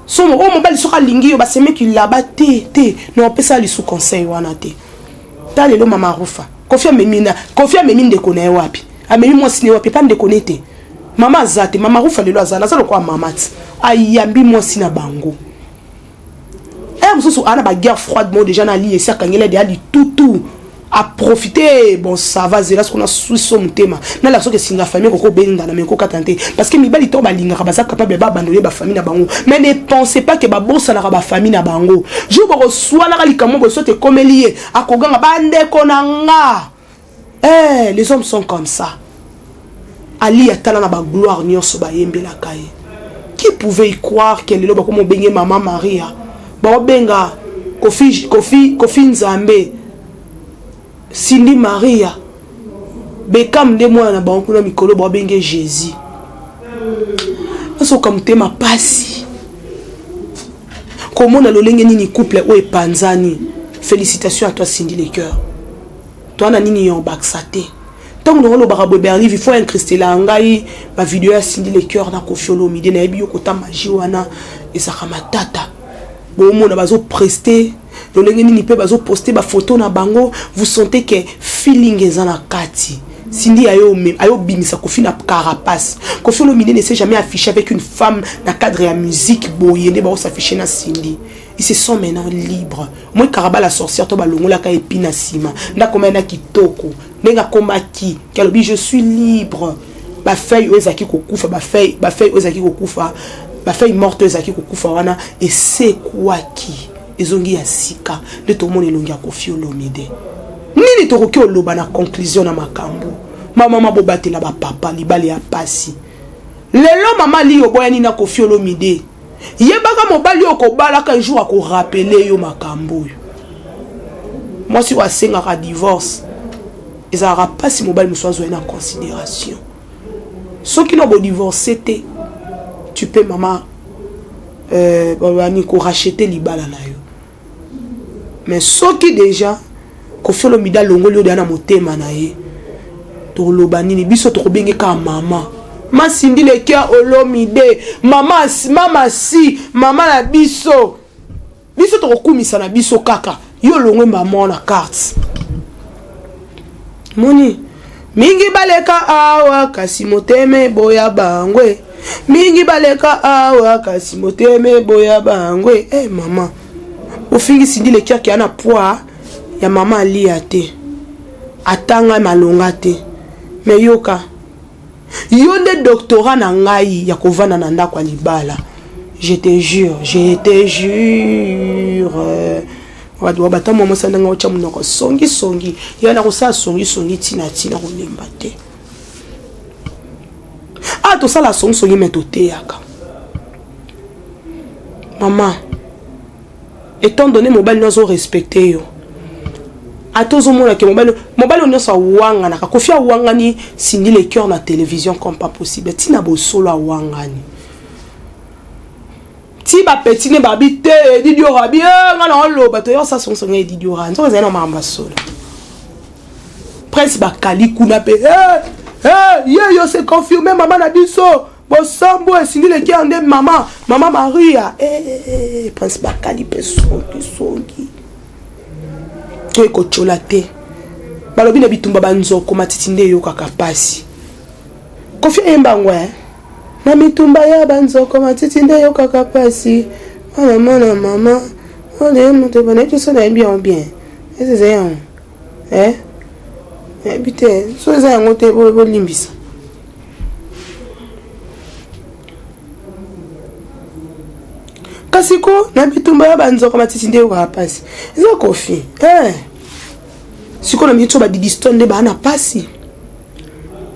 So oyo mobali soki alingi yo basemeki laba te te na opesa lisu conseil wana te. Ta lelo mama Rufa Koffi amemi na Koffi amemi ndeko na ye wapi? Amemi mwasi na ye wapi? Pa ndeko ne te. Mama aza te, mama Rufa lelo aza, naza lokola mama ti. Ayambi mwasi na bango. Eh mosusu ana ba guerre froide mo déjà na li esi akangela de ali tutu. A profiter bon ça va zela sokona suiso motema na la soki singa famille koko benga na meko kata te parce que mibali to balingaka baza capable ba abandonner ba famille na bango mais ne pensez pas que ba bosanaka ba famille na bango jour boko swanaka likambo boye soki ekomeli ye akoganga bandeko na nga. Eh, les hommes sont comme ça. Ali atala na ba gloire nyonso bayembelaka ye. Qui pouvait y croire que lelo bakoma obenge mama Maria? Baobenga Kofi, Kofi, Kofi Nzambe, Cindy Maria, Beckham nde mwana na bango kuna mikolo baobenge Jésus. Nasoka motema pasi komona lolenge nini couple oyo epanzani. Félicitations à toi Cindy Le Cœur. Toi na nini yo baksa te. Ntango nango olobaka boye Berlive, il faut incrustela ngai ba video ya Cindy Le Cœur na Koffi Olomide, nayebi yo kota magie wana ezaka matata. Bomona bazo prester lolenge nini pe bazo poster ba photo na bango, vous sentez que feeling eza na kati. Cindy ayo ayo bimisa Koffi na carapace. Koffi Olomide ne s'est jamais affiché avec une femme na cadre ya musique boye nde bao s'afficher na Cindy. Ils se sont maintenant libres. Moi Karaba la sorcière to balongolaka epi na sima. Ndakoma na kitoko. Ndenge akomaki ki alobi je suis libre. Ba feuille oyo ezalaki kokufa, ba feuille, ba feuille oyo ezalaki kokufa, ba feuille morte oyo ezalaki kokufa wana esekwaki. Ezongi ya sika. Nde tomona elongi ya Koffi Olomide. Nini tokoki oloba na conclusion na makambo? Mama mama bobatela ba papa libala ya pasi. Lelo mama Liyo boyani na Koffi Olomide. Yebaka mobali oyo kobalaka un jour ako rappeler yo makambo oyo. Mwasi oyo asengaka divorce ezalaka pasi mobali mosusu azwa ye na considération. Soki no bo divorcer te, tu peux mama euh, bani ko racheter libala na yo. Mais soki déjà Koffi Olomide alongoli yo deja na motema na ye, tokoloba nini? Biso tokobenge kaka mama ma Cindy Le Cœur Olomide, mama, mama si mama na biso, biso tokokumisa na biso kaka yo olongwe mama na carte moni mingi baleka awa kasi motema eboya bangwe, mingi baleka awa kasi motema eboya bangwe. Eh mama ofingi Cindy Le Cœur kia na poids ya mama alia te, atanga malonga te, mais yoka yo nde doctorat na ngai ya kovanda na ndako ya libala. Je te jure, je te jure. Bato bata mwa mwasi ndenge otya monoko songi songi ya na kosala songi songi tina tina kolemba te. Ah tosala songi songi mais toteyaka. Mama, étant donné mobali no azo respecter yo, ata ozomona ke mobali mobali nyonso awanganaka. Koffi awangani Cindy Le Cœur na télévision comme pas possible. Tina bosolo awangani. Ti ba petit ne babi te Edi Diora bi eh, nga na oloba to yosa sonso nge Edi Diora nzoka ezali na makambo ya solo. Prince bakali kuna pe eh, eh, ye yo se confirme mama na biso bosambo esindi leki ya nde mama mama Maria eh, eh, eh, eh Prince bakali pe songi songi to ekotyola te balobi na bitumba banzoko matiti nde eyokaka pasi Koffi ayemba yango eh. Na mitumba ya banzoko matiti nde eyokaka pasi mwana mwana mama ole moto bana yebi so nayebi yango bien ese eza yango eh nayebi te so eza yango te bolimbisa kasi ko na bitumba ya banzoko matiti nde eyokaka pasi eza kofi eh sikoyo na miniti oyo badidistone nde baa na pasi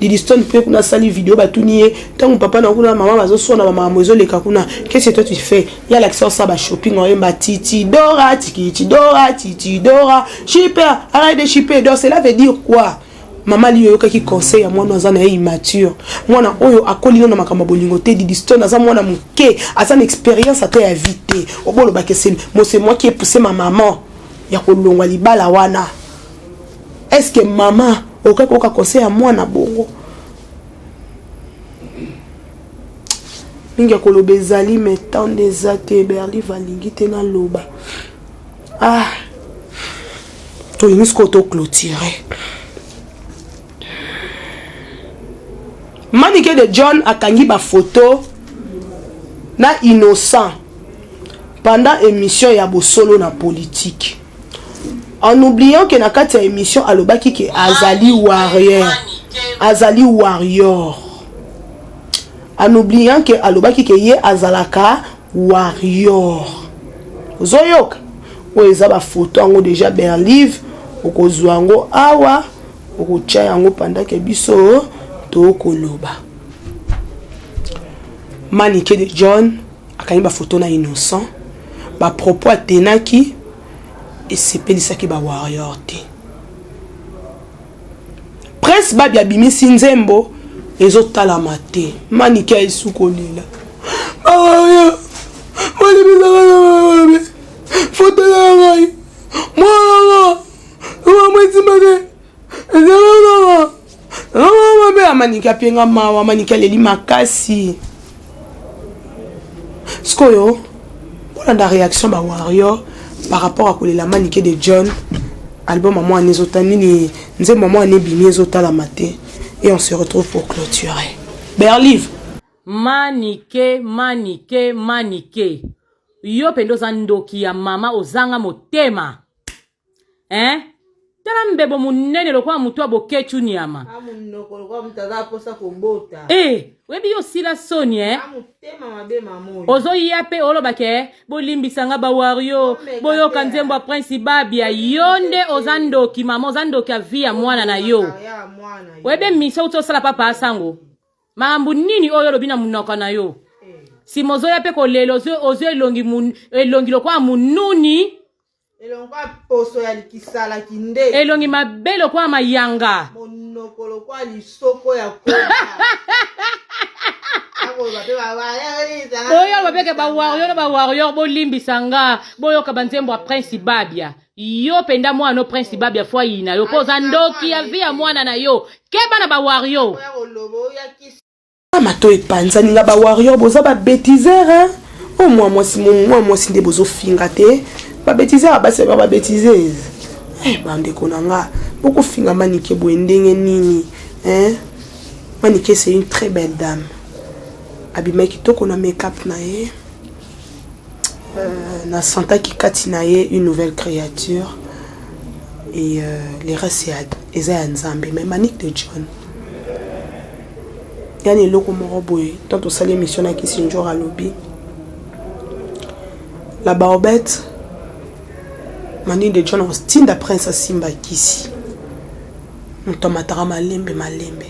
Didistone mpe kuna asali video batuni ye ntango papa na kuna mama bazoswana bamakambo ezoleka kuna qu'est-ce que toi tu fais ye alakisa osala ba shopping oyemba titi dora tiki dora titi dora chiper arrête de chiper donc cela veut dire quoi mama liyo oyokaki conseil ya mwana aza na ye immature mwana oyo akoli no na makambo ya bolingo te didistone aza mwana moke aza na expérience ata ya vie te obolobaka ese mose moi qui epousse ma maman ya kolongwa libala wana Est ce que maman okoki koyoka conseil ya mwana bongo? Mingi ya koloba ezali mais temps nde eza te. Berlive alingi te naloba. Ah, tolingi sikoyo to clôturer. Manike de John akangi ba photo na innocent pendant émission ya bosolo na politique. En oubliant que na kati ya émission alobaki ke azali warrior, azali warrior. En oubliant que alobaki ke ye azalaka warrior. Ozoyoka? Oyo eza ba photo yango déjà Berlive, okozwa yango awa, okotia yango pendant que biso tokoloba. Manike de John akangi ba photo na innocent, ba propos atenaki esepelisaki ba warrior te. Prince Babi abimisi nzembo ezotalama te. Manike ayesu kolela. Ba warrior bolimbisaka na mabe foto na ngai mwana nga mama esimba te mabe amaniki apenga mawa amaniki aleli makasi sikoyo bolanda réaction ba warrior par rapport à kolela manike de john album ya mwana ezota nini nzembo ya mwana ebimi ezotalama te et on se retrouve pour clôturer berlive Manike manike manike yo pende oza ndoki ya mama ozanga motema hein tala mbebo munene lokola mutu ya boketshu nyama Ah, monoko lokola moto aza mposa kobota eh oyebi yo osila soni eh Ah, motema mabe mama oyo ozoya mpe oloba ke bolimbisa nga bawario Omeka boyoka te. nzembo ya prince babia yo nde oza ndoki mama oza ndoki ya vie ya mwana na yo ya mwana yo. oyebi mission uti osala papa asango makambo nini oyo olobi na monoko na yo nsima ozoya mpe kolela ozwi elongi, elongi lokola monuni elongi lokola poso ya likisala kinde elongi mabe lokola mayanga monoko lokola lisoko ya koba oyo alobeke bawarrior na bawarrior bolimbisa nga boyoka banzembo ya prince babia yo mpenza mwana no prince babia fo ayina yo mpo oza ndoki ya vi ya mwana na yo keba na bawarrior Mato epanzani nga ba warrior boza ba betiser hein oh mwa mwasi mwa mwasi nde bozo finga te ba betiser basi ba ba betiseuse eh bandeko na nga bokofinga manike boye ndenge nini hein manike c'est une très belle dame abimaki kitoko na make up na ye euh, na sentaki kati na ye une nouvelle créature et euh, les restes eza ya nzambe mais manique de john yani eloko moko boye tant tosali émission na kisinjor alobi la baobette manique de john akotinda prince asimba kisi moto amataka malembe malembe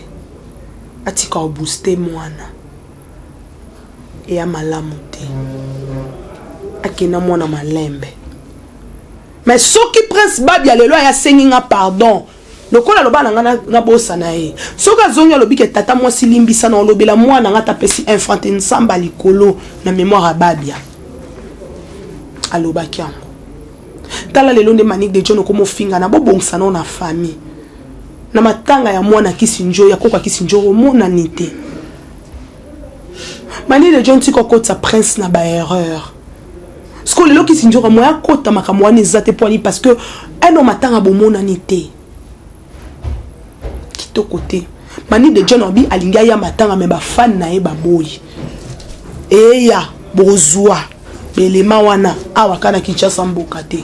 atika obooste mwana eya malamu te akenda mwana malembe mais soki prince babia lelo aya asengi nga pardon lokola aloba na nga nabosana ye soki azongi alobi ke tata mwasi limbisa na olobela mwana nga ata apesi un franc te nzambe likolo na mémoire ya babia. Alobaki yango. Tala lelo nde Manick de John okoma ofingana, bobongisa nao na famille. Na matanga ya mwana kisi njo ya koko kisi njo omonani te. Manick de John tika okotisa prince na ba erreur. Sikoyo lelo kisi njoka moya akota makambo wana eza te poani parce que un homme matanga bomonani te. Kitoko te. Manick de John obi alingi aya matanga mais ba fan na ye baboyi. Eya bozwa belema wana awa kana Kinshasa mboka te.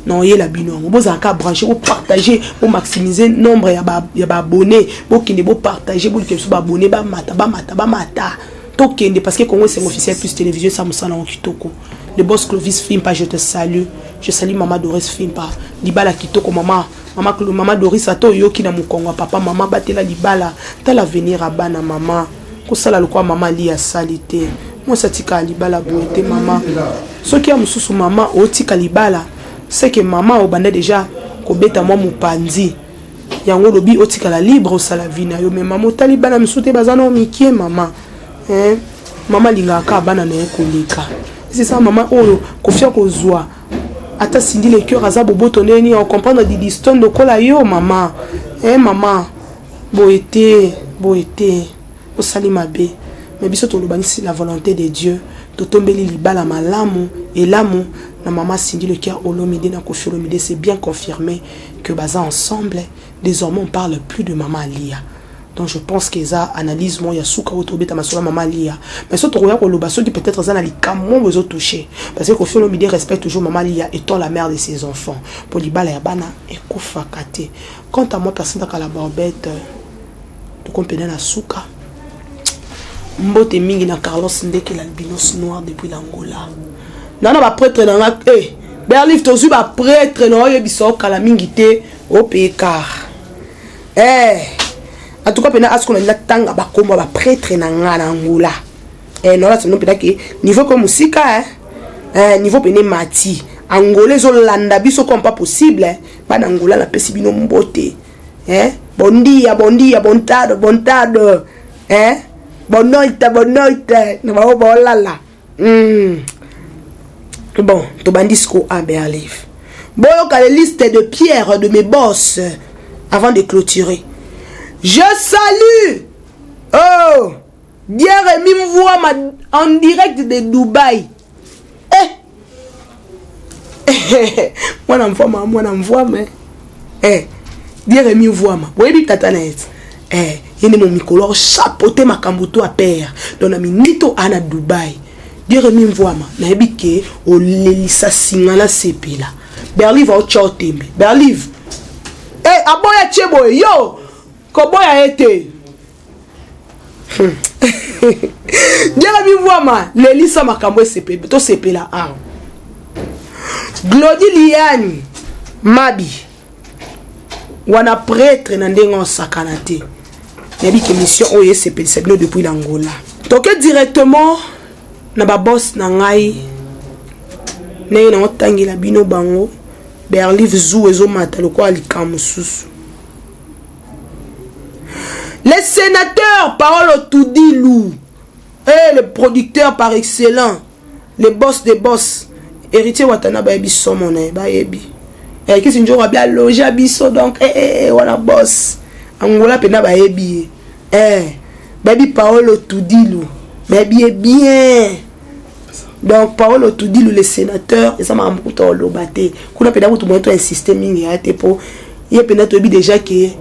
Na oyela bino yango bozalaka branché, bopartage, bomaximiser nombre ya ba ya ba abonné, bokende bopartage, boluka biso ba abonné bamata bamata bamata tokende parce que Congo c'est officiel plus télévision ça mosala yango kitoko. Le boss Clovis Fimpa, je te salue. Je salue maman Doris Fimpa. Libala kitoko maman. Maman Clo, maman Doris ato yoki na mukongo papa maman batela libala. Tala avenir à bana maman. Kosala lokwa maman li asali te. Moi ça tika libala boye te maman. Soki ya mususu maman otika libala, c'est que maman obanda déjà kobeta mwa mupanzi. Yango lobi otika la libre osala vie na yo mais maman otali bana misusu te baza na mikie maman. Hein? Maman alingaka bana na ye koleka. C'est ça maman oyo kofia kozwa ata Cindy le cœur aza boboto ndenge nini comprendre Didi Stone lokola yo maman. Hein maman boye te boye te osali mabe mais biso tolobani la volonté de Dieu totombeli libala malamu elamu na maman Cindy le cœur Olomide na Koffi Olomide, c'est bien confirmé que baza ensemble. Désormais on parle plus de maman Alia. Donc je pense que eza analyse mo ya suka oyo tobeta masolo mama Lia. Mais soki tokoya koloba soki peut-être eza na likambo mo ezo toucher parce que Koffi Olomide respecte toujours maman Lia étant la mère de ses enfants. Po libala ya bana ekufaka te. Quant à moi personne kala barbette tokompena na suka. Mbote mingi na Carlos Ndeke l'albinos noir depuis l'Angola. Nana ba prêtre na nga eh Berlif tozwi ba prêtre na oyebisa okala mingi te o paye car. Eh en tout cas pena asko na tanga ba kombo ba prêtre na nga na Angola. Eh non là c'est non pena ke niveau comme musika hein. Eh niveau pene mati. Angola ezolanda biso comme pas possible eh. Bana Angola na pesi bino mbote. Eh bon dia, bon dia, bon tarde, bon tarde. Eh bon noite, bon noite. Na ba ba lala. Bon, tobandi siko a Berlif. Boyoka les listes de pierres de mes boss avant de clôturer. Je salue oh Jérémy Mvouama en direct de Dubaï. Eh mwana mvwama, mwana mvwama. Eh Jérémy Mvouama, boyebi tata na ye. Eh yene mo mikolo chapeauté makambo to a père. Donc na minito ana Dubaï. Jérémy Mvouama, nayebi ke olelisa singa na sepela. Berlive otya otembe. Berlive. Eh aboya tie boye yo. Koboya ete. Jérémy Mvouama, lelisa makambo esepe to sepela awa. Glody Liane Mabi wana prêtre na ndenge osakana te. Nayebi ke mission oyo esepelisa bino depuis l'Angola. Toke directement na ba boss na ngai ndenge na otangela bino bango. Berlive Zou ezomata lokola likambo mosusu. Les sénateurs Paolo Tudilu et le producteur par excellence, le boss des boss, héritier Watana bayebi somo na ye bayebi. Eh kisi njoka bia loja biso donc eh eh eh wana boss. Angola pena bayebi ye. Eh bayebi Paolo Tudilu, bayebi ye bien. Donc Paolo Tudilu le sénateur eza makambo kuta oloba te. Kuna pena kutu moto insister mingi ya te po ye pena toyebi déjà ke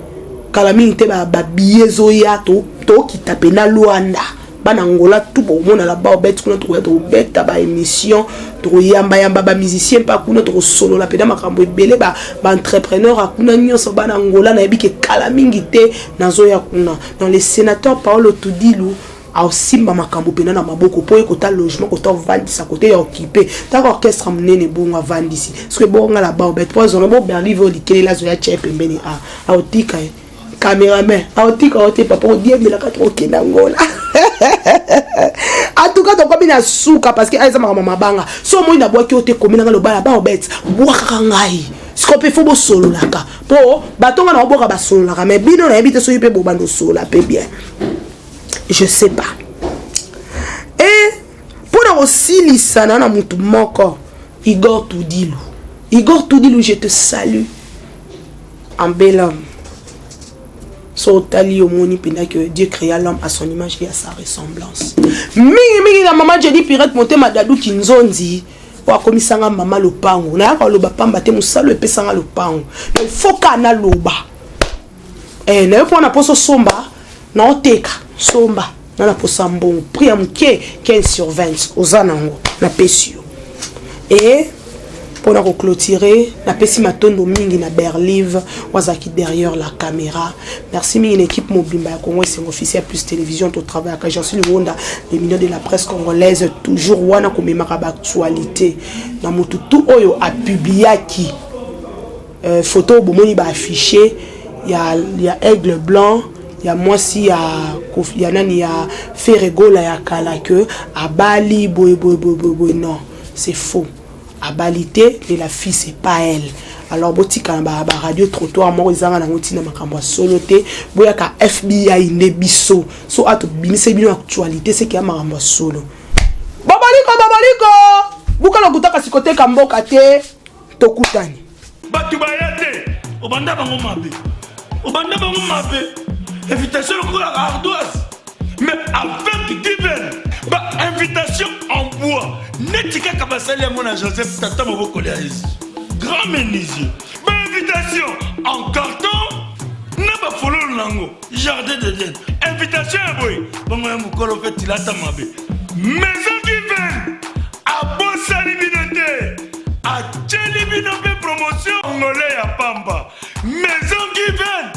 kala mingi te ba ba billets zoya to to kita pena Luanda. Bana Angola tout bomona la ba obet kuna tokoya tokobeta ba émission tokoyamba yamba ba musicien pa kuna tokosolola pena makambo ebele ba ba entrepreneur akuna nyonso bana Angola nayebi ke kala mingi te nazoya kuna. Donc le sénateur Paolo Tudilu aosimba makambo pena na maboko po ye kota logement kota ovandisa kote ya occupé taka orchestre monene bongo avandisi soki ebonga la ba obet po azonga bo Berlive oyo likelela azoya tia ye pembeni a aotika ye cameraman aotika ote papa odiembelaka tokokende Angola. En tout cas tokomi na suka parce que eza makambo mabanga so omoi nabwaki oyo te komi nanga lobala ba obet bwakaka ngai sikoyo mpe fo bosololaka po bato nga na obwaka basololaka mais bino nayebi te soki mpe bobanda osolola mpe bien. Je sais pas. Et pour na kosilisa na mutu moko. Igor Tudilu. Igor Tudilu, je te salue. Un bel homme. So otali omoni mpenza que Dieu créa l'homme à son image et à sa ressemblance. Mingi mingi na mama Jenny Pirate motema Dadou Kinzonzi oyo akomisanga mama lopango. Nayaka koloba pamba te mosala epesanga lopango. Donc il faut ka naloba. Eh, nayo mpo na poso somba naoteka somba na na posa mbongo prix ya moke 15 sur 20 oza nango napesi yo e mpona koclôturer, napesi matondo mingi na Berlive oyo azalaki derrière la caméra. Merci mingi na équipe mobimba ya Congo Esengo Officiel Plus Télévision. Totravaillaka Jansi Liwonda, le million de la presse congolaise, toujours wana komemaka baactualité na motu tu oyo apubliaki photo bomoni baaffiche ya Aigle Blanc, ya mwasi ya nani, ya Ferre Gola ya kala, ke abali boye boye boye boye boye. Non, c'est faux, abali te et la fille, c'est pas elle. Alors botika na baradio trottoir moko ezanga nango ntina, makambo ya solo te. Boyaka FBI nde biso so atobimisa bino actualité seke ya makambo ya solo. Babaliko, babaliko, buka lokuta, kasi koteka mboka te. Tokutani. Bato baya te, obanda bango mabe, obanda bango mabe. Invitation lokola ardoise, mais avec given bainvitation en bois neti kaka basali yango na Joseph, tata mobokoli ya Yesu, grand menuisier. Bainvitation en carton na bafololo nango, jardin d'Eden. Invitation ya boye bongo ya mokolo mpe tilata mabe. Maison Given abosani bino te, atieli bino mpe promotion ngole ya pamba. Maison Given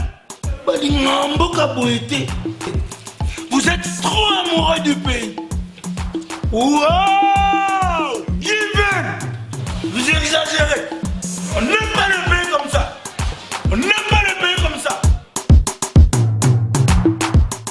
balinga mboka boye te. Vous êtes trop amoureux du pays. Wow, Given, vous exagérez. On est